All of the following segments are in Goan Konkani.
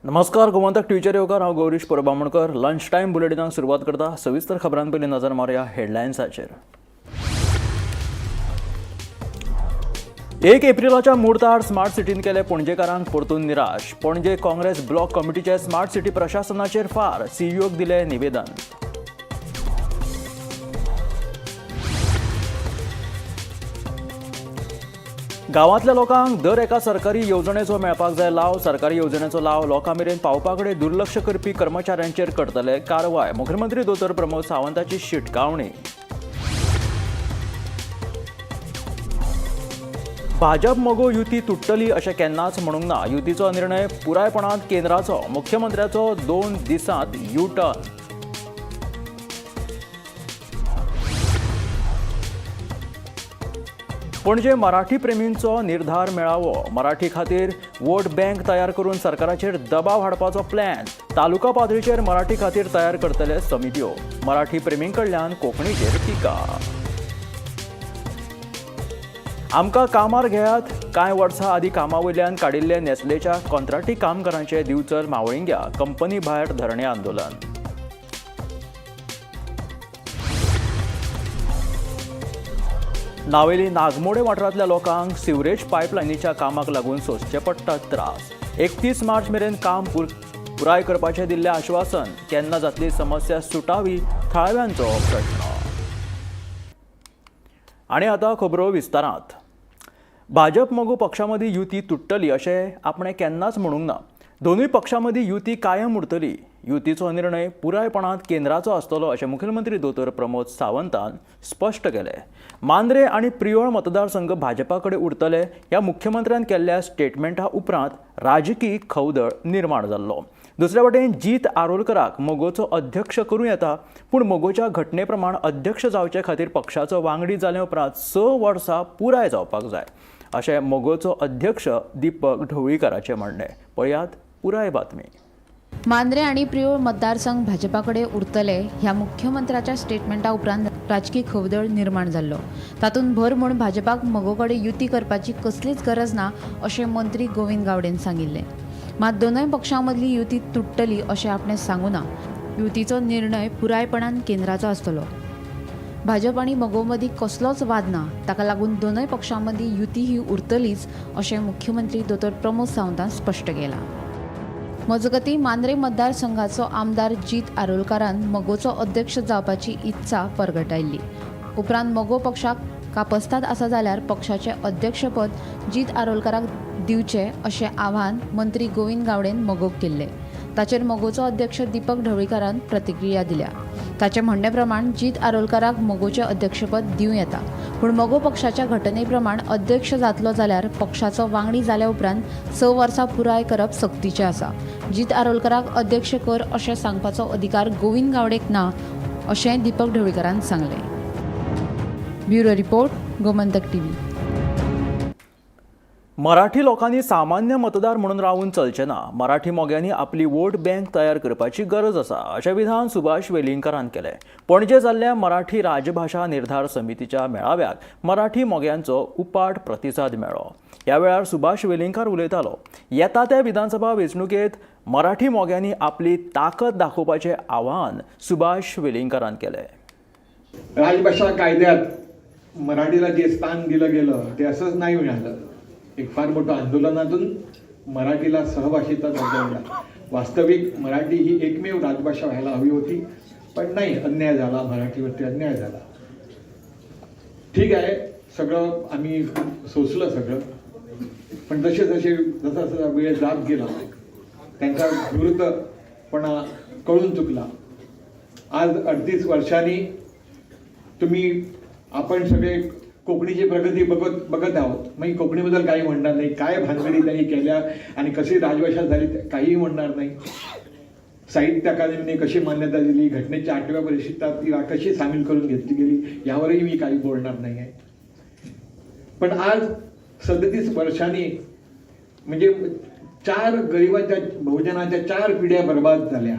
नमस्कार, गोमंतक टीव्हीचेर येवकार. हांव गौरीश परबामणकर. लंच टायम बुलेटिनाक सुरवात करता. सविस्तर खबरां पयलीं नजर मारुया हेडलायन्साचेर. 1 एप्रिलाच्या मुर्तार स्मार्ट सिटीन केले पणजेकारांक परतून निराश. पणजे काँग्रेस ब्लॉक कमिटीचे स्मार्ट सिटी प्रशासनाचेर फार. सीईओक दिले निवेदन. गांवांतल्या लोकांक दर एका सरकारी येवजणेचो मेळपाक जाय लाव. सरकारी येवजणेचो लाव लोकां मेरेन पावपा कडेन दुर्लक्ष करपी कर्मचाऱ्यांचेर करतले कारवाय. मुख्यमंत्री दोतोर प्रमोद सावंताची शिटकावणी. भाजप मगो युती तुट्टली अशें केन्नाच म्हणूंक ना. युतीचो निर्णय पुरायपणान केंद्राचो. मुख्यमंत्र्याचो 2 दिसांत यू टर्न. पणजे मराठी प्रेमींचो निर्धार मेळावो. मराठी खातीर वोट बँक तयार करून सरकाराचेर दबाव हाडपाचो प्लॅन. तालुका पातळीचेर मराठी खातीर तयार करतले समित्यो. मराठी प्रेमीं कडल्यान कोंकणीचेर टिका. आमकां कामार घेयात. कांय वर्सां आदीं कामा वयल्यान काडिल्ले नेस्लेच्या कॉंत्राटी कामगारांचे दिवचल मावळिंग्या कंपनी भायर धरणे आंदोलन. नावेली नागमोडे वाठारांतल्या लोकांक सिवरेज पायपलायनीच्या कामाक लागून सोंसचे पडटात त्रास. 31 मार्च मेरेन काम पुराय करपाचें दिल्लें आश्वासन. केन्ना जातली समस्या सुटावी, थळाव्यांचो प्रश्न. आनी आतां खबरो विस्तारांत. भाजप मगो पक्षां मदीं युती तुट्टली अशें आपणें केन्नाच म्हणूंक ना. दोनूय पक्षां मदीं युती कायम उरतली. युतीचो निर्णय पुरायपणान केंद्राचो आसतलो अशें मुखेलमंत्री दोतोर प्रमोद सावंतान स्पश्ट केलें. मांद्रे आनी प्रियोळ मतदारसंघ भाजपा कडेन उरतले ह्या मुख्यमंत्र्यान केल्ल्या स्टेटमेंटा उपरांत राजकी खवदळ निर्माण जाल्लो. दुसऱ्या वटेन जीत आरोलकराक मगोचो अध्यक्ष करूं येता, पूण मगोच्या घटने प्रमाण अध्यक्ष जावचे खातीर पक्षाचो वांगडी जाले उपरांत 6 वर्सां पुराय जावपाक जाय अशें मगोचो अध्यक्ष दीपक ढवळीकाराचें म्हणणें. पळयात पुराय बातमी. मांद्रे आनी प्रियोळ मतदारसंघ भाजपा कडेन उरतले ह्या मुख्यमंत्र्याच्या स्टेटमेंटा उपरांत राजकी खवदळ निर्माण जाल्लो. तातूंत भर म्हूण भाजपाक मगो कडेन युती करपाची कसलीच गरज ना अशें मंत्री गोविंद गावडेन सांगिल्लें. मात दोनूय पक्षां मदली युती तुट्टली अशें आपणें सांगूं ना. युतीचो निर्णय पुरायपणान केंद्राचो आसतलो. भाजप आनी मगो मदीं कसलोच वाद ना. ताका लागून दोनूय पक्षां मदीं युती ही उरतलीच अशें मुख्यमंत्री दोतोर प्रमोद सावंतान स्पश्ट केलां. मजगतीं, मांद्रे मतदारसंघाचो आमदार जीत आरोलकारान मगोचो अध्यक्ष जावपाची इत्सा परगटायल्ली. उपरांत मगो पक्षाक कापस्ताद आसा जाल्यार पक्षाचें अध्यक्षपद जीत आरोलकाराक दिवचें अशें आव्हान मंत्री गोविंद गावडेन मगोक केल्लें. ताचेर मगोचो अध्यक्ष दीपक ढवळीकारान प्रतिक्रिया दिल्या. ताचे म्हणणे प्रमाण जीत आरोलकाराक मगोचें अध्यक्षपद दिवं येता, पूण मगो पक्षाच्या घटने प्रमाण अध्यक्ष जातलो जाल्यार पक्षाचो वांगडी जाल्या उपरांत 6 वर्सां पुराय करप सक्तीचें आसा. जीत आरोलकाराक अध्यक्ष कर अशें सांगपाचो अधिकार गोविंद गावडेक ना अशें दीपक ढवळीकारान सांगलें. Bureau report, Gomantak TV. Marathi लोकांनी सामान्य मतदार म्हणून रावून चलचें ना. मराठी मोग्यांनी आपली वोट बँक तयार करपाची गरज आसा अशें विधान सुभाष वेलिंगकारान केलें. पणजे जाल्ल्या मराठी राजभाशा निर्धार समितीच्या मेळाव्याक मराठी मोग्यांचो उपाट प्रतिसाद मेळ्ळो. ह्या वेळार सुभाष वेलिंगकार उलयतालो. येता त्या विधानसभा वेंचणुकेंत मराठी मोग्यांनी आपली ताकद दाखोवपाचें आवाहन सुभाष वेलिंगकारान केलें. राजभाषा कायद्यात मराठीला जे स्थान दिलं गेलं ते असंच नाही मिळालं. एक फार मोठं आंदोलनातून मराठीला सहभाषेचा दर्जा मिळाला. वास्तविक मराठी ही एकमेव राजभाषा व्हायला हवी होती, पण नाही, अन्याय झाला, मराठीवरती अन्याय झाला. ठीक आहे, सगळं आम्ही सोसलं सगळं, पण जसे जसे जसा जसा वेळ जात गेला त्यांचा विरुद्धपणा कळून चुकला. आज 38 वर्षांनी तुम्ही आपण सगळे कोकणीची प्रगती बघत बघत आहोत. मी कोकणीबद्दल काही म्हणणार नाही. काय भानगडी त्यांनी केल्या आणि कशी राजभाषा झाली ते काहीही म्हणणार नाही. साहित्य अकादमीने कशी मान्यता दिली, घटनेच्या 8व्या परिशिष्टात ती कशी सामील करून घेतली गेली, यावरही मी काही बोलणार नाही आहे. पण आज 37 वर्षांनी, म्हणजे चार गरिबांच्या, बहुजनांच्या 4 पिढ्या बर्बाद झाल्या.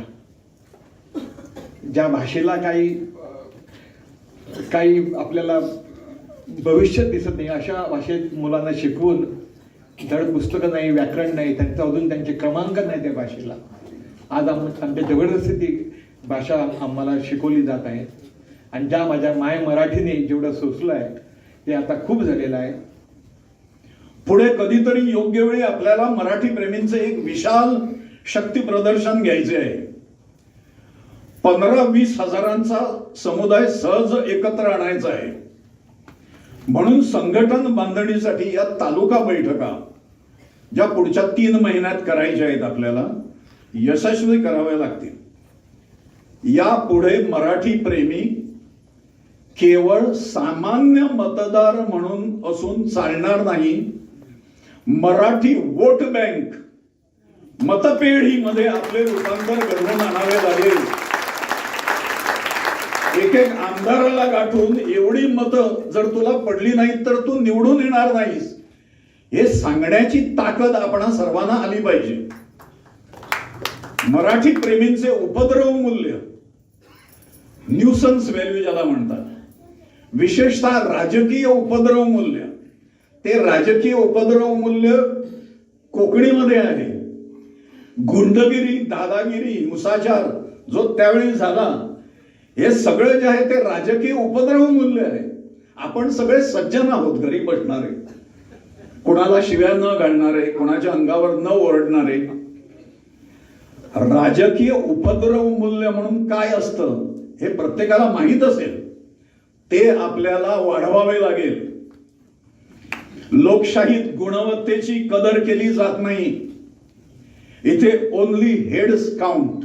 ज्या भाषेला काही काही आपल्याला भविष्य दिसत नाही, अशा भाषेत मुलांना शिकवून धड पुस्तकं नाही, व्याकरण नाही, त्यांचं अजून त्यांचे क्रमांक नाही त्या भाषेला. आज आमच्या जबरदस्ती ती भाषा आम्हाला शिकवली जात आहे. आणि ज्या माझ्या माय मराठीने जेवढं सोसलं आहे ते आता खूप झालेलं आहे. पुढे कधीतरी योग्य वेळी आपल्याला मराठी प्रेमींचे एक विशाल शक्ती प्रदर्शन घ्यायचे आहे. 15-20 हजारांचा समुदाय सहज एकत्र आणायचा आहे. म्हणून संघटन बांधणीसाठी या तालुका बैठका ज्या पुढच्या 3 महिन्यात करायच्या आहेत आपल्याला यशस्वी कराव्या लागतील. यापुढे मराठी प्रेमी केवळ सामान्य मतदार म्हणून असून चालणार नाही. मराठी वोट बँक मतपेढीमध्ये आपले रूपांतर घडवून आणावे लागेल. एक एक आमदाराला गाठून एवढी मतं जर तुला पडली नाहीत तर तू निवडून येणार नाहीस हे सांगण्याची ताकद आपणा सर्वांना आली पाहिजे. मराठी प्रेमींचे उपद्रव मूल्य, न्यूसन्स व्हॅल्यू ज्याला म्हणतात, विशेषतः राजकीय उपद्रव मूल्य, ते राजकीय उपद्रव मूल्य कोकणीमध्ये आहे. गुंडगिरी, दादागिरी, हिंसाचार जो त्यावेळी झाला, हे सगळं जे आहे ते राजकीय उपद्रव मूल्य आहे. आपण सगळे सज्जन आहोत, घरी बसणारे, कोणाला शिव्या न घालणारे, कोणाच्या अंगावर न ओरडणारे. राजकीय उपद्रव मूल्य म्हणून काय असतं हे प्रत्येकाला माहीत असेल, ते आपल्याला वाढवावे लागेल. लोकशाहीत गुणवत्तेची कदर केली जात नाही. इथे ओनली हेड्स काउंट.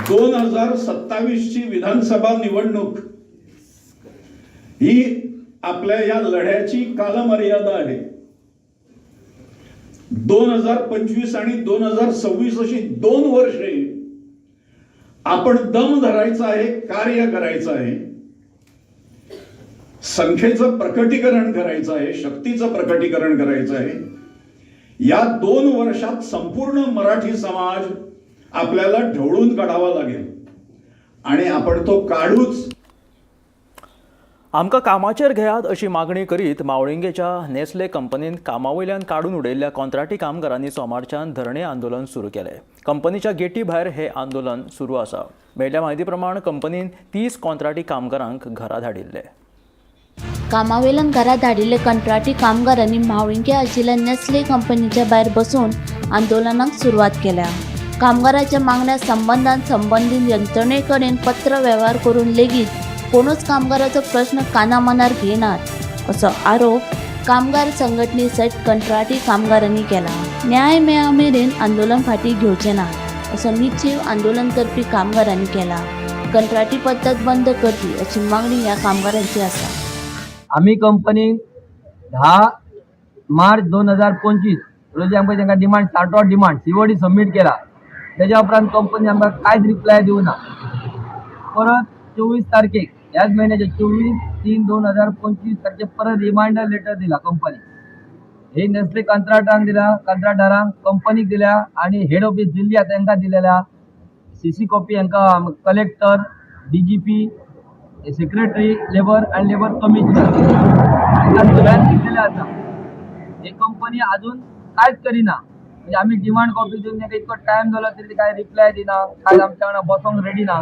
2027 ची विधानसभा निवडणूक ही आपल्या या लढ्याची कालमर्यादा आहे. 2025 आणि 2026 अशी 2 वर्षे आपण दम धरायचा आहे, कार्य करायचं आहे, संख्येचं प्रकटीकरण करायचं आहे, शक्तीचं प्रकटीकरण करायचं आहे. या 2 वर्षात संपूर्ण मराठी समाज आपल्याला ढवळून काढावा लागेल आणि आपण तो काढूच. आमकां कामाचेर घेयात अशी मागणी करीत मावळिंगेच्या नेस्ले कंपनीन कामावयल्यान काडून उडयल्ल्या कॉंत्राटी कामगारांनी सोमारच्यान धरणे आंदोलन सुरू केलें. कंपनीच्या गेटी भायर हें आंदोलन सुरू आसा. मेळिल्ल्या म्हायती प्रमाण कंपनीन 30 कॉंत्राटी कामगारांक घरा धाडिल्ले. कामावेल्यान घरा धाडिल्ले कंत्राटी कामगारांनी म्हावळिंगे आशिल्ल्या नेस्ले कंपनीच्या भायर बसून आंदोलनाक सुरवात केल्या. कामगाराच्या मागण्या संबंदान संबंदीत यंत्रणे कडेन पत्र वेव्हार करून लेगीत कोणूच कामगाराचो प्रश्न कानामनार घेनात असो आरोप कामगार संघटने सयत कंत्राटी कामगारांनी केला. न्याय मेळा मेरेन आंदोलन फाटीं घेवचे ना असो निश्चीव आंदोलन करपी कामगारांनी केला. कंत्राटी पद्दत बंद करची अशी मागणी ह्या कामगारांची आसा. आमी कंपनीक 10 मार्च 2025 रोजी आमकां तांकां डिमांड साठो डिमांड सीओडी सबमीट केला. तेज्या उपरांत कंपनी आमकां कांयच रिप्लाय दिवना. परत 24 तारखेक ह्याच म्हयन्याच्या 24/3/2025 तारखे परत रिमायंडर लेटर दिला कंपनी. हे नेस्ले कंत्राटांक दिला, कंत्राटदारांक कंपनीक दिल्या आणि हेड ऑफिस दिल्ली आतां तांकां दिलेल्या. सीसी कॉपी हांकां collector, DGP, secretary labour आनी लेबर कमिशनर हांकां सगळ्यांक दिल्लेले आसा. ही कंपनी अजून कांयच करिना. म्हणजे आमी डिमांड कॉपी दिवन तांकां इतको टायम जालो तरी काय रिप्लाय दिना, काय आमच्या वांगडा बसोंक रेडी ना.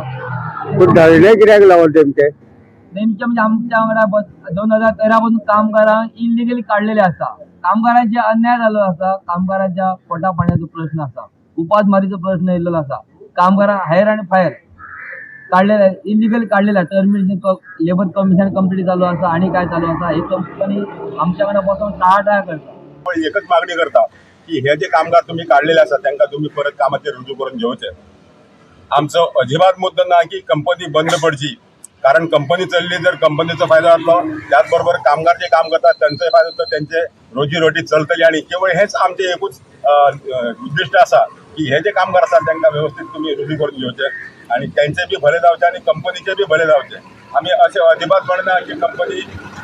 पूण धरणे कित्याक लागून तेमचे? नेमके म्हणजे आमच्या वांगडा बस 2013 पासून कामगारांक इलिगली काडलेले आसा. कामगारांचे अन्याय जाल्लो आसा. कामगारांच्या पोटा पाण्याचो प्रश्न आसा, उपासमारीचो प्रश्न येयल्लो आसा. कामगारांक हायर आनी फायर काडलेले, इलिगल काडलेले, टर्मिनेशन लेबर कमिशन कंप्लीट चालू आसा आनी काय चालू आसा. ही कंपनी आमच्या वांगडा बसोन टाळाटाळ करता. एकच मागणी करता की हे जे कामगार तुम्ही काढलेले आसा तांकां तुम्ही परत कामाचेर रुजू करून घेवचे. आमचो अजिबात मुद्दो ना की कंपनी बंद पडची, कारण कंपनी चल्ली जर कंपनीचो फायदो जातलो, त्याच बरोबर कामगार जे काम करतात तांचोय फायदो जातलो, त्यांचे रोजी रोटी चलतली. आनी केवळ हेच आमचें एकूच उद्दिश्ट आसा की हे जे कामगार आसात तांकां व्यवस्थीत तुमी रुजू करून घेवचे आनी त्यांचे बी भले जावचे आनी कंपनीचे बी भले जावचे. आमी अशें अजिबात म्हणना की कंपनी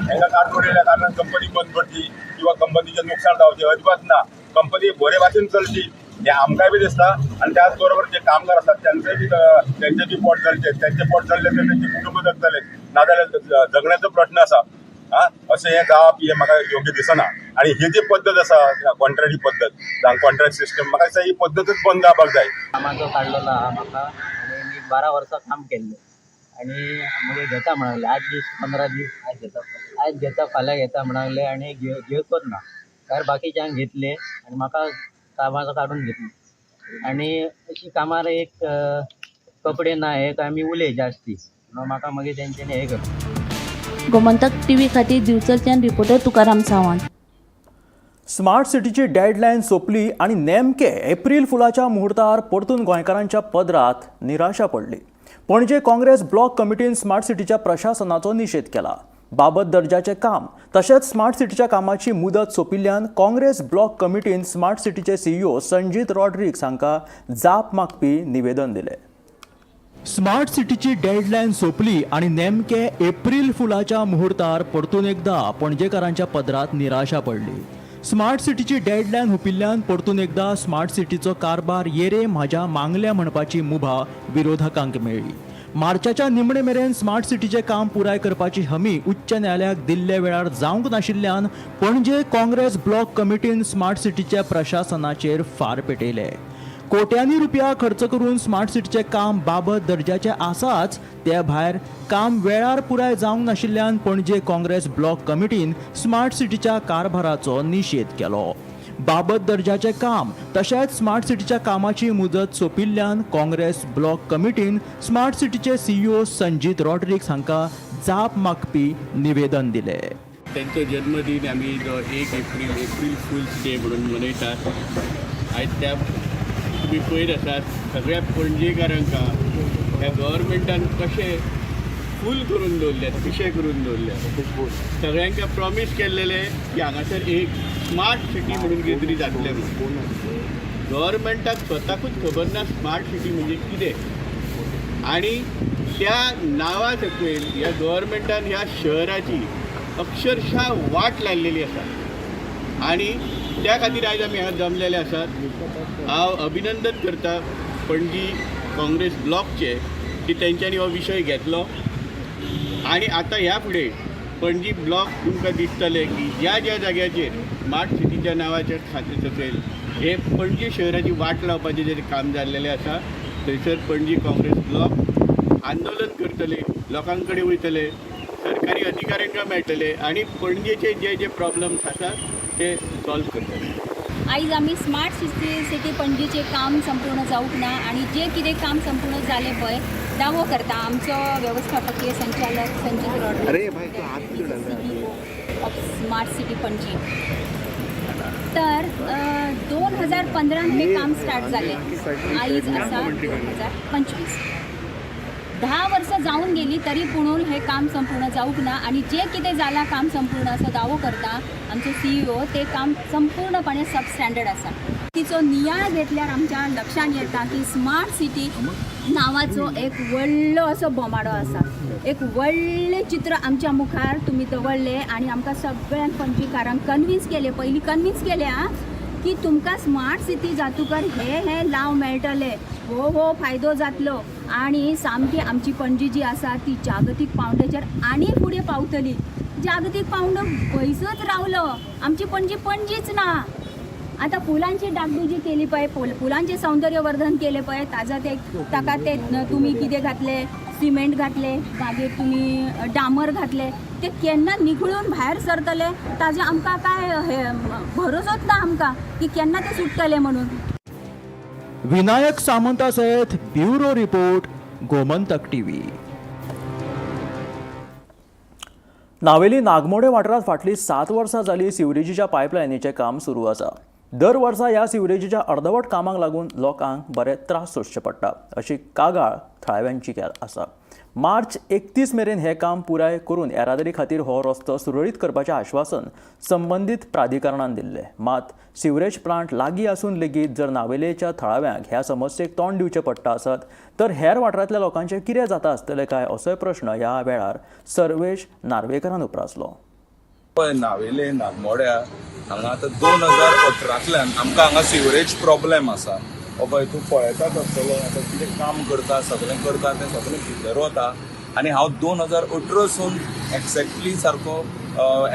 हांकां काडून उडयल्या कारणान कंपनी बंद पडची किंवा कंपनीचें नुकसान जावचें, अजिबात ना. कंपनी बरे भाशेन चलची हें आमकांय बी दिसता आनी त्याच बरोबर जे कामगार आसात त्यांचे बी पोट चलचे. त्यांचे पोट चल्ले तर त्यांचे कुटुंब जगतले, नाजाल्यार जगण्याचो प्रश्न आसा. आं अशें हें जावप हें म्हाका योग्य दिसना. आनी ही जी पद्दत आसा कॉन्ट्रॅक्ट पद्दत जावं कॉन्ट्रॅक्ट सिस्टम, म्हाका दिसता ही पद्दतूच बंद जावपाक जाय. कामाचो काडलेलो आहा म्हाका आनी मी 12 वर्सां काम केल्लें आनी मागीर घेता म्हणले 8 दीस 15 दीस आयज घेता, आयज घेता फाल्यां घेता म्हणले आनी घेवकच ना. तर बाकीच्यांक घेतले आनी म्हाका कामाचो काडून घेतले. आनी अशी कामार एक कपडे ना हे काय आमी उलय जास्ती म्हणून म्हाका मागीर तेंच्यांनी हे केलें. गोमंतक टीव्ही खातीर दिवचलच्यान रिपोर्टर तुकाराम सावंत. स्मार्ट सिटीची डेडलायन सोंपली आनी नेमके एप्रील फुलाच्या मुहूर्तार परतून गोंयकारांच्या पदरात निराशा पडली. पणजे काँग्रेस ब्लॉक कमिटीन स्मार्ट सिटीच्या प्रशासनाचो निशेध केला. बाबत दर्जाचें काम तशेंच स्मार्ट सिटीच्या कामाची मुदत सोंपिल्ल्यान काँग्रेस ब्लॉक कमिटीन स्मार्ट सिटीचे सीईओ संजीत रॉड्रिग्स हांकां जाप मागपी निवेदन दिलें. स्मार्ट सिटीची डेडलायन सोंपली आनी नेमके एप्रील फुलाच्या मुहूर्तार परतून एकदा पणजेकारांच्या पदरात निराशा पडली. स्मार्ट सिटीची डेडलायन हुपिल्ल्यान परतून एकदा स्मार्ट सिटीचो कारभार येरे म्हाज्या मांगल्या म्हणपाची मुभा विरोधकांक मेळ्ळी. मार्चाच्या निमणे मेरेन स्मार्ट सिटीचें काम पुराय करपाची हमी उच्च न्यायालयाक दिल्ल्या वेळार जावंक नाशिल्ल्यान पणजे काँग्रेस ब्लॉक कमिटीन स्मार्ट सिटीच्या प्रशासनाचेर फार पेटयले. कोट्यांनी रुपया खर्च करून स्मार्ट सिटीचें काम बाबत दर्जाचें आसाच, ते भायर काम वेळार पुराय जावंक नाशिल्ल्यान पणजे काँग्रेस ब्लॉक कमिटीन स्मार्ट सिटीच्या कारभाराचो निशेध केलो. बाबत दर्जाचें काम तशेंच स्मार्ट सिटीच्या कामाची मुदत सोंपिल्ल्यान काँग्रेस ब्लॉक कमिटीन स्मार्ट सिटीचे सीईओ संजीत रॉड्रिग्स हांकां जाप मागपी निवेदन दिलें. त्यांचो जन्मदीन आमी जो 1 एप्रील एप्रील फुल्स डे म्हणून मनयतात. आयज त्या तुमी पळयत आसात सगळ्या पणजेकारांक ह्या गव्हर्मेंटान कशें फूल करून दवरल्यात, पिशे करून दवरल्यात. सगळ्यांक प्रॉमीस केल्लेलें की हांगासर एक स्मार्ट सिटी म्हणून कितें तरी जातलें म्हणून. गव्हर्मेंटाक स्वताकूच खबर ना स्मार्ट सिटी म्हणजे कितें, आनी त्या नांवा सकयल ह्या गव्हर्मेंटान ह्या शहराची अक्षरशः वाट लायलेली आसा. आनी त्या खातीर आयज आमी हांगा जमलेले आसात. हांव अभिनंदन करता पणजी काँग्रेस ब्लॉकचे की तेंच्यांनी हो विशय घेतलो आनी आतां ह्या फुडें पणजी ब्लॉक तुमकां दिसतलें की ज्या ज्या जाग्याचेर स्मार्ट सिटीच्या नांवाच्या खातीर सकयल हे पणजी शहराची वाट लावपाचें जें काम जाल्लेलें आसा थंयसर पणजी काँग्रेस ब्लॉक आंदोलन करतले, लोकां कडेन वयतले, सरकारी अधिकाऱ्यांक मेळटले आनी पणजेचे जे जे प्रॉब्लम्स आसात ते सॉल्व करतले. आयज आमी स्मार्ट सिटी पणजीचें काम संपूर्ण जावंक ना आनी जें कितें काम संपूर्ण जालें पळय दावो करता आमचो वेवस्थापकीय संचालक Sanjeet Rodrigues, CEO of smart city Panaji. तर 2015 हें काम स्टार्ट जालें, आयज आसा 2025, 10 वर्सां जावन गेली तरी पुणून हें काम संपूर्ण जावंक ना आनी जें कितें जालां काम संपूर्ण असो दावो करता आमचो सीईओ, तें काम संपूर्णपणे सबस्टँडर्ड आसा. तिचो नियाळ घेतल्यार आमच्या लक्षांत येता की स्मार्ट सिटी नांवाचो एक व्हडलो असो बोमाडो आसा. एक व्हडलें चित्र आमच्या मुखार तुमी दवरलें आनी आमकां सगळ्यांक पणजीकारांक कन्विन्स केलें, पयलीं कन्विन्स केलें आं की तुमकां स्मार्ट सिटी जातूकर हे हे लाव मेळटले, हो हो फायदो जातलो आनी सामकी आमची पणजी जी आसा ती जागतीक पावंड्याचेर आनी फुडें पावतली. जागतीक पावंडो पयसच रावलो, आमची पणजी पणजीच ना. आतां फुलांची डागडुजी केली पळय, फुलांचें सौंदर्यवर्धन केलें पळय, ताजा ते ताका ते तुमी कितें घातलें, सिमेंट घातले, मागीर तुमी डामर घातले, ते केन्ना निखळून भायर सरतले ताजे आमकां काय हे भरोसोच ना आमकां की केन्ना ते सुट्टले म्हणून. विनायक सामंता सयत bureau report, Gomantak TV. Navelim नागमोडे वाठारांत फाटलीं 7 वर्सां जालीं सिवरेजीच्या पायपलायनीचें काम सुरू आसा. दर वर्सा ह्या सिवरेजीच्या अर्दवट कामाक लागून लोकांक बरे त्रास सोंसचे पडटा अशी कागाळ थळाव्यांची आसा. मार्च 31 मेरेन हें काम पुराय करून येरादारी खातीर हो रस्तो सुरळीत करपाचें आश्वासन संबंदीत प्राधिकरणान दिल्लें. मात सिवरेज प्लांट लागीं आसून लेगीत जर नावेलेच्या थळाव्यांक ह्या समस्येक तोंड दिवचें पडटा आसत तर हेर वाठारांतल्या लोकांचें कितें जाता आसतलें काय असोय प्रश्न ह्या वेळार सर्वेश नार्वेकरान उप्रासलो. पळय नावेले नागमोड्या हांगा आतां 2018तल्यान आमकां हांगा सिवरेज प्रॉब्लेम आसा. हो पळय तूं पळयताच आसतलो आतां कितें काम करता, सगळें करता तें सगळें भितर वता. आनी हांव 2018 सून एक्झॅक्टली सारको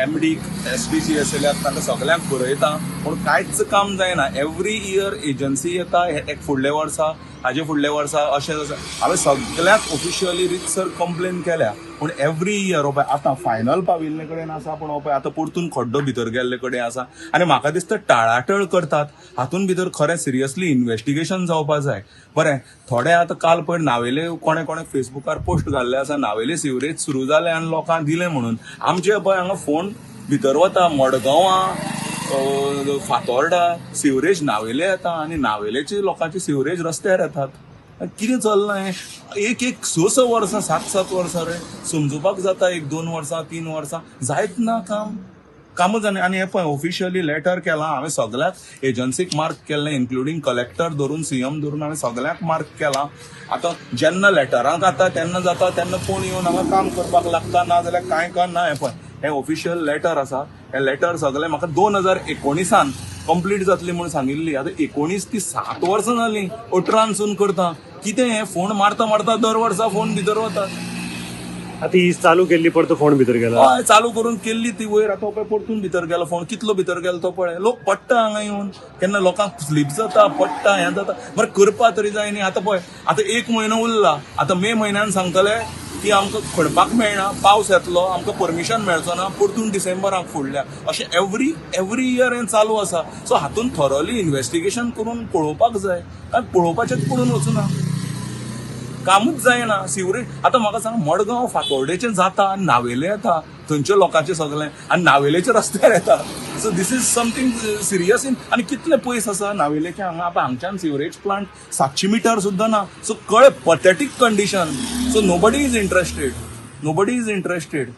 एमडीक, SPCSLाक, तांकां सगल्यांक बरयता, पूण कांयच काम जायना. एवरी इयर एजन्सी येता, एक फुडल्या वर्सा, हाजे फुडल्या वर्सा, अशें आसा. हांवें सगल्यांक ऑफिशियली रितसर कंप्लेन केल्या, पूण एवरी इयर हो पळय आतां फायनल पाविल्ले कडेन आसा, पूण हो पळय आतां परतून खड्डो भितर गेल्ले कडेन आसा. आनी म्हाका दिसता टाळाटळ करतात. हातून भितर खरें सिरियसली इन्वेस्टिगेशन जावपा जाय. बरें, थोडे आतां काल पयर नावेले कोणे कोणे फेसबुकार पोस्ट घाल्ले आसा, नावेले सिवरेज सुरू जालें आनी लोकांक दिलें म्हणून. आमचे पळय हांगा फोंड भितर वता, मडगांवां, फातोर्डा सिवरेज नावेले येता आनी नावेलेचे लोकांचे सिवरेज रस्त्यार येतात. कितें चल्लां हें? एक एक स स वर्सां, सात सात वर्सां रे समजुपाक जाता, एक 2 वर्सां 3 वर्सां जायत ना काम, कामूच जायना. आनी हें पळय ऑफिशियली लेटर केलां हांवें, सगळ्याक एजन्सीक मार्क केल्लें, इन्क्लुडींग कलेक्टर धरून सीएम धरून हांवें सगळ्यांक मार्क केलां. आतां जेन्ना लेटरांक जाता तेन्ना जाता, तेन्ना कोण येवन हांगा काम करपाक लागता, ना जाल्यार कांय करना. हें पळय हें ऑफिशियल लेटर आसा. हें लेटर सगळें म्हाका 2019 कंप्लीट जातली म्हूण सांगिल्ली. आतां 19 ती 7 वर्सां जालीं, 18 करता कितें हें? फोन मारता मारता दर वर्सा फोन भितर वता. आतां ही चालू केल्ली परतो फोन भितर गेला. हय, चालू करून केल्ली ती वयर, आतां पळय परतून भितर गेलो फोन. कितलो भितर गेलो तो पळय. लोक पडटा हांगा येवन, केन्ना लोकांक स्लीप जाता, पडटा, हें जाता. बरें करपा तरी जाय न्ही. आतां पळय आतां 1 म्हयनो उरला. आतां मे म्हयन्यान सांगतले की आमकां खणपाक मेळना, पावस येतलो, आमकां परमिशन मेळचो ना, परतून डिसेंबराक फुडल्या. अशें एवरी इयर हें चालू आसा. सो हातून थरोली इन्वेस्टिगेशन करून पळोवपाक जाय, कारण पळोवपाचेंच पडून वचूना, कामूच जायना. सिवरेज आतां म्हाका सांग, मडगांव फातोर्डेचें जाता आनी नावेले येता थंयच्या लोकांचें सगळें, आनी नावेलेच्या रस्त्यार येता. So this is something serious in. आनी कितले पयस आसा नावेलेचें हांगा, आतां हांगच्यान सिवरेज प्लांट 700 मिटर सुद्दां ना. सो कळ्ळें, pathetic condition. So nobody is interested, nobody is interested.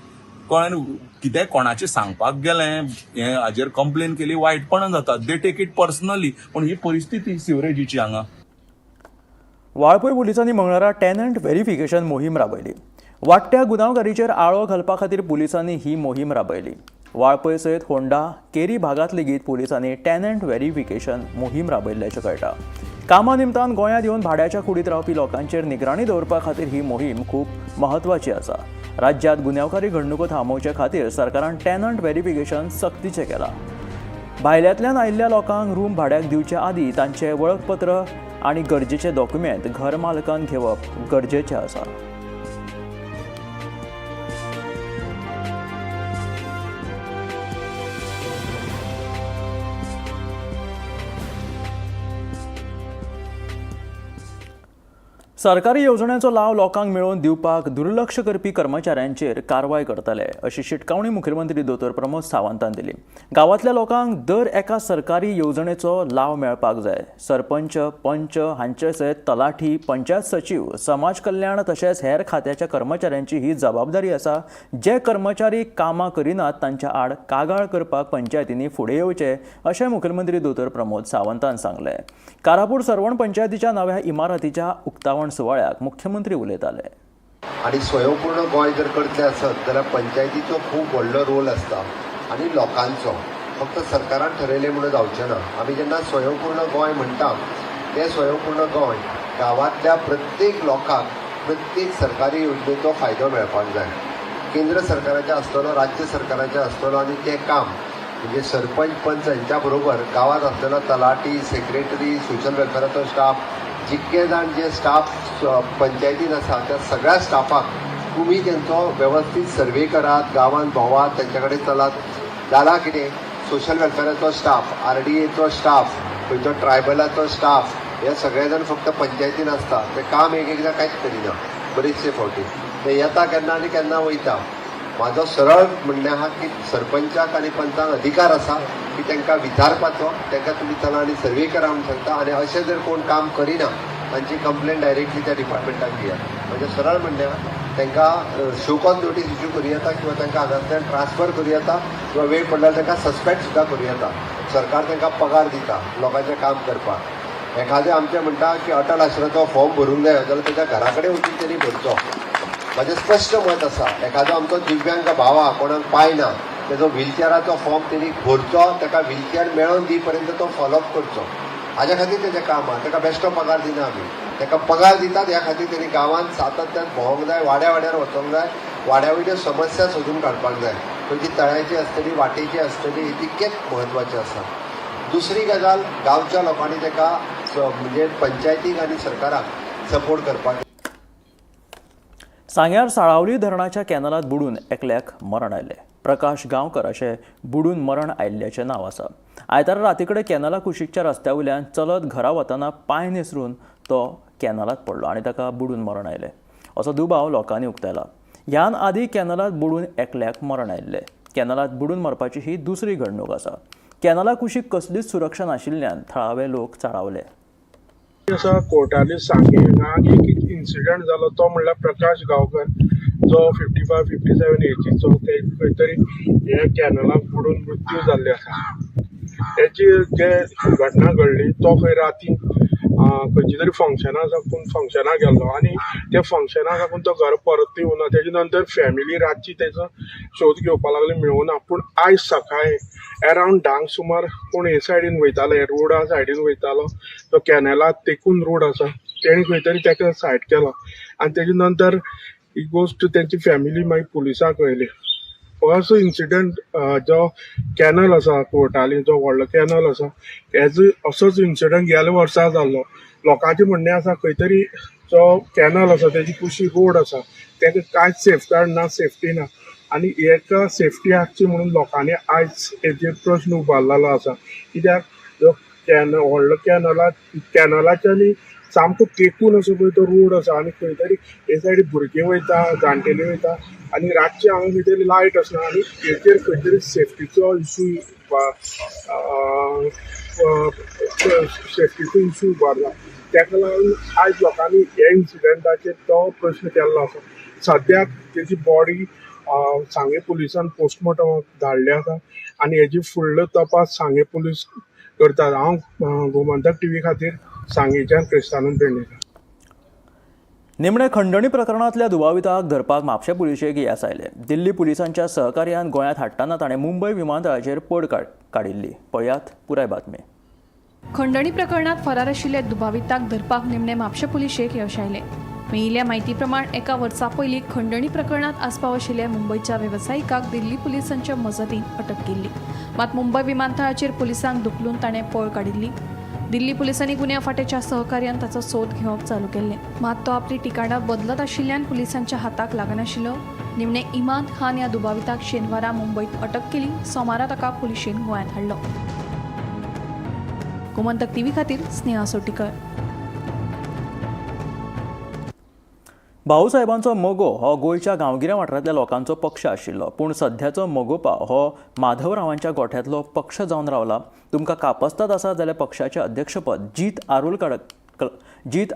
कळ्ळें कितें कोणाचें सांगपाक गेलें हें हाजेर कंप्लेन केली, वायटपणां जाता, they take it personally. पूण ही परिस्थिती सिवरेजीची हांगा. वाळपय पुलिसांनी मंगळारा टेनंट व्हेरिफिकेशन मोहीम राबयली. वाडट्या गुन्यांवकारीचेर आळो घालपा खातीर पुलिसांनी ही मोहीम राबयली. वाळपय सयत होंडा, केरी भागांत लेगीत पुलिसांनी टेनंट व्हेरिफिकेशन मोहीम राबयल्ल्याचें कळटा. कामा निमतान गोंयांत येवन भाड्याच्या कुडींत रावपी लोकांचेर निगराणी दवरपा खातीर ही मोहीम खूब म्हत्वाची आसा. राज्यांत गुन्यांवकारी घडणुको थांबोवचे खातीर सरकारान टेनंट व्हेरिफिकेशन सक्तीचें केलां. भायल्यांतल्यान आयिल्ल्या लोकांक रूम भाड्याक दिवचे आदीं तांचें वळखपत्र आनी गरजेचे डॉक्युमेंट घर मालकान घेवप गरजेचें आसा. सरकारी येवजण्यांचो लाव लोकांक मेळोवन दिवपाक दुर्लक्ष करपी कर्मचाऱ्यांचेर कारवाय करतले अशी शिटकावणी मुखेलमंत्री दोतोर प्रमोद सावंतान दिली. गांवांतल्या लोकांक दर एका सरकारी येवजणेचो लाव मेळपाक जाय. सरपंच, पंच हांचे सयत तलाठी, पंचायत सचीव, समाज कल्याण तशेंच हेर खात्याच्या कर्मचाऱ्यांची ही जबाबदारी आसा. जे कर्मचारी कामां करिनात तांच्या आड कागाळ करपाक पंचायतींनी फुडें येवचें अशें मुखेलमंत्री दोतोर प्रमोद सावंतान सांगलें. कारापूर सर्वण पंचायतीच्या नव्या इमारतीच्या उक्तावण सुवाळ्याक मुख्यमंत्री उलयताले. आनी स्वयंपूर्ण गोंय जर करतले आसत जाल्यार पंचायतीचो खूब व्हडलो रोल आसता आनी लोकांचो. फक्त सरकारान ठरयलें म्हणून जावचें ना. आमी जेन्ना स्वयंपूर्ण गोंय म्हणटा तें स्वयंपूर्ण गोंय गांवांतल्या प्रत्येक लोकांक प्रत्येक सरकारी योजनेचो फायदो मेळपाक जाय. केंद्र सरकाराचें आसतलो, राज्य सरकाराचें आसतलो आनी तें काम म्हणजे सरपंच, पंच हांच्या बरोबर गांवांत आसलेलो तलाठी, सेक्रेटरी, सोशल वेलफेराचो स्टाफ, जितके जाण जे स्टाफ पंचायतीन आसा त्या सगळ्या स्टाफाक तुमी तेंचो वेवस्थीत सर्वे करात, गांवांत भोंवात, तेंच्या कडेन चलात. जालां कितें, सोशल वेलफेराचो स्टाफ, RDAचो स्टाफ, खंयचो ट्रायबलाचो स्टाफ, हे सगळे जाण फक्त पंचायतीन आसता. ते काम एक एकदां कांयच करिना. बरेचशे फावटी ते येता केन्ना आनी केन्ना वयता. म्हाजो सरळ म्हणणें आहा की सरपंचाक आनी पंचांक अधिकार आसा की तांकां विचारपाचो, तांकां तुमी चला आनी सर्वे करा म्हूण सांगता. आनी अशें जर कोण काम करिना तांची कंप्लेन डायरेक्टली त्या डिपार्टमेंटाक दियात. म्हजें सरळ म्हणणें आहा, तांकां शो कॉज नोटीस इश्यू करूं येता किंवा तांकां हांगांतल्यान ट्रान्सफर करूं येता किंवा वेळ पडल्यार तांकां सस्पेंड सुद्दां करूं येता. सरकार तांकां पगार दिता लोकांचें काम करपाक. एखादें आमचें म्हणटा की अटल आश्रमाचो फॉर्म भरूंक जाय जाल्यार ताच्या घरा कडेन वचून तेणी भरचो. म्हाजें स्पश्ट मत आसा, एखादो आमचो दिव्यांग भाव आहा, कोणाक पांय ना, तेजो व्हिलचेराचो फॉर्म तेणी भरचो, ताका व्हिलचेर मेळोवन दी पर्यंत तो फॉलोअप करचो. हाज्या खातीर तेजें काम आहा. ताका बेश्टो पगार दिना आमी, ताका पगार दितात ह्या खातीर तेणी गांवांत सातत्यान भोंवंक जाय, वाड्या वाड्यार वचोंक जाय, वाड्या वयल्यो समस्या सोदून काडपाक जाय. खंयची तळ्याची आसतली, वाटेची आसतली, ही तितकेच म्हत्वाचें आसा. दुसरी गजाल, गांवच्या लोकांनी ताका म्हणजे पंचायतीक आनी सरकाराक सपोर्ट करपाक. सांग्यार साळावली धरणाच्या कॅनलांत बुडून एकल्याक मरण आयलें. प्रकाश गांवकर अशें बुडून मरण आयिल्ल्याचें नांव आसा. आयतारा राती कडेन कॅनला कुशीकच्या रस्त्या वयल्यान चलत घरा वतना पांय निसरून तो कॅनलांत पडलो आनी ताका बुडून मरण आयलें असो दुबाव लोकांनी उक्तायला. ह्यान आदी कॅनलांत बुडून एकल्याक मरण आयिल्लें. कॅनलांत बुडून मरपाची ही दुसरी घडणूक आसा. कॅनला कुशीक कसलीच सुरक्षा नाशिल्ल्यान थळावे लोक चाळवले. आसा कोर्टाली सांगे हांगा एक इन्सिडंट जालो तो म्हणल्यार प्रकाश गांवकर जो 55-57 एजीचो ते खंय तरी हे कॅनलाक बुडून मृत्यू जाल्ले आसा. हेची जे घटना घडली तो खंय राती खंयची तरी फंक्शना साकून फंक्शनाक गेल्लो आनी त्या फंक्शना साकून तो घर परत येवना. तेजे नंतर फॅमिली रातची तेजो शोध घेवपाक लागली, मेळूना. पूण आयज सकाळी अरावंड 10 सुमार कोण हे सायडीन वयताले, रोडा सायडीन वयतालो, तो कॅनला तेकून रोड आसा, तेणी खंय तरी तेका सायड केलो आनी तेजे नंतर ही गोश्ट तेंची फॅमिली मागीर पुलिसांक कळयली. असो इन्सिडंट जो कॅनल आसा कोर्टाली, जो व्हडलो कॅनल आसा, हेजो असोच इन्सिडंट गेल्या वर्सा जाल्लो. लोकांचें म्हणणें आसा खंय तरी जो कॅनल आसा तेजी कुशी रोड आसा तेका कांयच सेफगार्ड ना, सेफ्टी ना आनी हेका सेफ्टी आसची म्हणून लोकांनी आयज हेजेर प्रश्न उबारलेलो आसा. कित्याक जो कॅनल व्हडलो कॅनला कॅनलाच्या न्ही सामको तेकून असो पळय तो रोड आसा आनी खंय तरी हे सायडी भुरगीं वयता, जाणटेली वयता आनी रातचे हांगा खंय तरी लायट आसना आनी हेचेर खंय तरी सेफ्टीचो इशू उबारला. ताका लागून आयज लोकांनी ह्या इन्सिडंटाचेर तो प्रश्न केल्लो आसा. सद्याक तेजी बॉडी सांगे पुलिसान पोस्टमॉर्टमाक धाडली आसा आनी हेजी फुडलो तपास सांगे पुलीस करतात. हांव गोमंतक टीव्ही खातीर सांगेच्यान क्रिस्तानंद पेडणेकर. निमणे खंडणी प्रकरणांतल्या दुबाविताक धरपाक म्हापशें पुलिशेक येस आयलें. दिल्ली पुलिसांच्या सहकार्यान गोंयांत हाडटना ताणें मुंबय विमानतळाचेर पड काडिल्ली. पळयात पुराय बातमी. खंडणी प्रकरणात फरार आशिल्ल्या दुबाविताक धरपाक निमणे म्हापशें पुलिशेक यश आयलें. मेळिल्ल्या म्हायती प्रमाण एका वर्सा पयलीं खंडणी प्रकरणात आस्पाव आशिल्ल्या मुंबयच्या वेवसायिकाक दिल्ली पुलिसांच्या मजतीन अटक केल्ली. मात मुंबय विमानतळाचेर पुलिसांक धुकलून ताणें पळ काडिल्ली. दिल्ली पुलिसांनी गुन्यांव फांट्याच्या सहकार्यान ताचो सोद घेवप चालू केल्लें. मात तो आपली ठिकाणां बदलत आशिल्ल्यान पुलिसांच्या हाताक लागनाशिल्लो. निमणे इमाद खान ह्या दुबाविताक शेनवारा मुंबयत अटक केली. सोमारा ताका पुलिशेन गोंयांत हाडलो. गोमंतक टीव्ही खातीर स्नेहा सोटीकर. भाऊसाहेबांचो मगो हो गोंयच्या गांवगिऱ्या वाठारांतल्या लोकांचो पक्ष आशिल्लो, पूण सध्याचो मगोपा हो माधवरावांच्या गोठ्यांतलो पक्ष जावन रावला. तुमकां कापस्ताद आसा जाल्यार पक्षाचें अध्यक्षपद जीत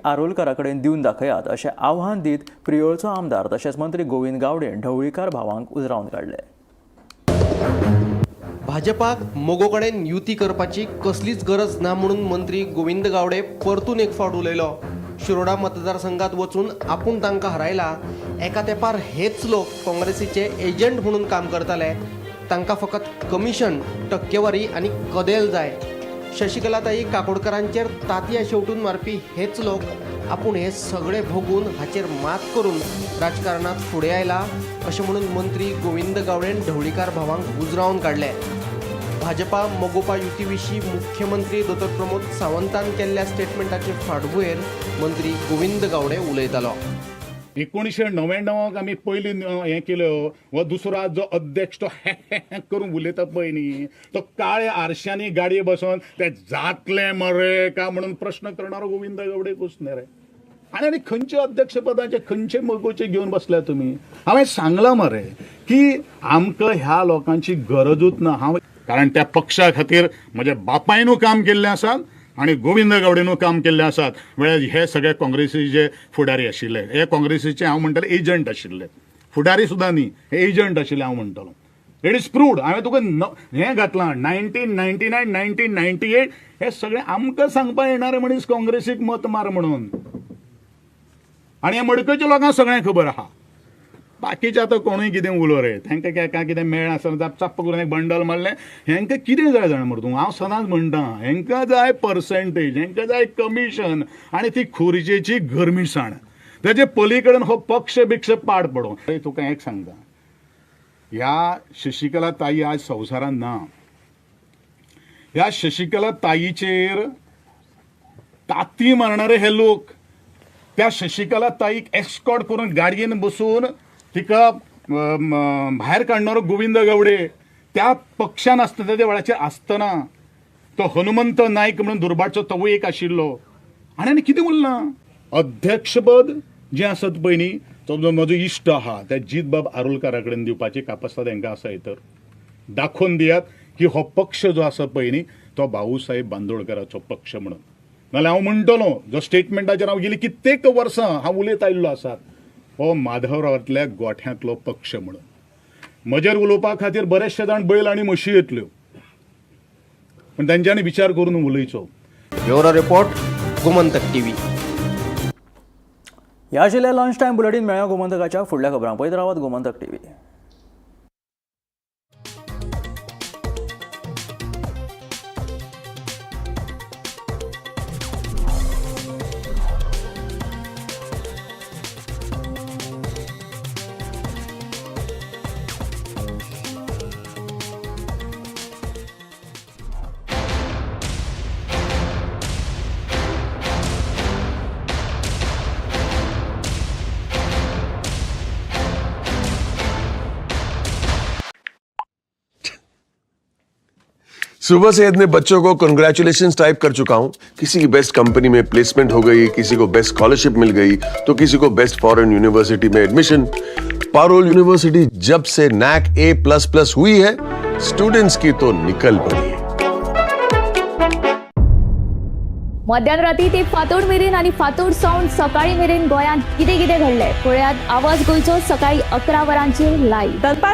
आरोलकारा कडेन दिवन दाखयात अशें आव्हान दीत प्रियोळचो आमदार तशेंच मंत्री गोविंद गावडे ढवळीकार भावांक उजरावन काडले. भाजपाक मगो कडेन युती करपाची कसलीच गरज ना म्हणून मंत्री गोविंद गावडे परतून एक फावट उलयलो. शिरोडा मतदारसंघात वचून आपूण तांकां हरायला. एका तेंपार हेच लोक काँग्रेसीचे एजंट म्हणून काम करताले. तांकां फकत कमिशन, टक्केवारी आनी कदेल जाय. शशिकलाताई काकोडकरांचेर तांतयां शेवटून मारपी हेच लोक आपूण हे सगळे भोगून हाचेर मात करून राजकारणात फुडें आयला अशें म्हणून मंत्री गोविंद गावडेन ढवळीकार भावांक उजरावन काडले. भाजपा मगोपा युती विशीं मुख्यमंत्री दोतोर प्रमोद सावंतान केल्ल्या स्टेटमेंटाचे फाटभुंयेर मंत्री गोविंद गावडे उलयतालो. 1999 आमी पयलीं हें केल्यो. हो दुसरो आज जो अध्यक्ष तो हे करून उलयता पळय न्ही, तो काळे आरशांनी गाडये बसोन ते जातले मरे का म्हणून प्रश्न करणारो गोविंद गावडे कुसने रे. आनी आनी खंयचे अध्यक्षपदाचे खंयचे मगोचे घेवन बसल्या तुमी? हांवें सांगलां मरे की आमकां ह्या लोकांची गरजूच ना. हांव कारण त्या पक्षा खातीर म्हज्या बापायनू काम केल्लें आसा आनी गोविंद गावडेनू काम केल्ले आसात. वेळार हे सगळे काँग्रेसीचे फुडारी आशिल्ले, हे काँग्रेसीचे हांव म्हणटलें एजंट आशिल्ले, फुडारी सुद्दां न्ही, हे एजंट आशिल्ले हांव म्हणटलो. It is proved. हांवें तुका हें घातलां 1999 1998 हे सगळे आमकां सांगपा येणारे मनीस काँग्रेसीक मत मार म्हणून. आनी हे मडकयच्या लोकांक सगळें खबर आहा. बाकीचे आतां कोणूय कितें उलो रे, तांकां काय कितें मेळ्ळें आसतना चाप्प करून एक बंडल मारलें. हेंकां कितें जाय जाणा मरे तूं? हांव सदांच म्हणटा, हेंकां जाय पर्सेंटेज, हेंकां जाय कमिशन आनी ती खुर्चेची गरमीसाण. ताजे पली कडेन हो पक्ष बिक्ष पाड पडूं. तुका एक सांगता, ह्या शशिकला ताई आज संवसारांत ना. ह्या शशिकला ताईचेर ताती मारणारे हे लोक त्या शशिकला ताईक एस्कॉर्ट करून गाडयेन बसून तिका भायर काडणारो गोविंद गावडे त्या पक्षान आसतना, त्या वेळाचेर आसतना तो हनुमंत नायक म्हणून दुर्बाटचो तोवूय एक आशिल्लो. आनी आनी कितें उरलां? अध्यक्षपद जें आसत पळय न्ही तो जो म्हजो इश्ट आहा त्या जीतबाब आरोलकारा कडेन दिवपाची कापस्ताद हांकां आसा. तर दाखोवन दियात की हो पक्ष जो आसा पळय न्ही तो भाऊसाहेब बांदोडकराचो पक्ष म्हणून. नाल्यार हांव म्हणटलो जो स्टेटमेंटाचेर हांव गेली कित्येक वर्सां हांव उलयत आयिल्लो आसा, हो माधवरावांतल्या गोठ्यांतलो पक्ष म्हणून. म्हजेर उलोवपा खातीर बरेचशे जाण बैल आनी म्हशी येतल्यो, पूण तांच्यांनी विचार करून उलयचो. Bureau report, Gomantak TV. ह्या आशिल्लें लंच टायम बुलेटीन. मेळ्या गोमंतकाच्या फुडल्या खबरांक. पळयत रावात गोमंतक टीव्ही. सुबह से इतने बच्चों को कंग्रेचुलेशंस टाइप कर चुका हूं। किसी की बेस्ट कंपनी में प्लेसमेंट हो गई, किसी को बेस्ट स्कॉलरशिप मिल गई, तो किसी को बेस्ट फॉरेन यूनिवर्सिटी में एडमिशन। पारोल यूनिवर्सिटी जब से नैक A++ हुई है, स्टूडेंट्स की तो निकल पड़ी है। मध्यान राती ते फांतोड मेरेन आनी फांतोड सावन सकाळी मेरेन गोंयांत कितें कितें घडलें पळयात आवाज गोंयचो सकाळी 11 वरांचेर लायव्ह.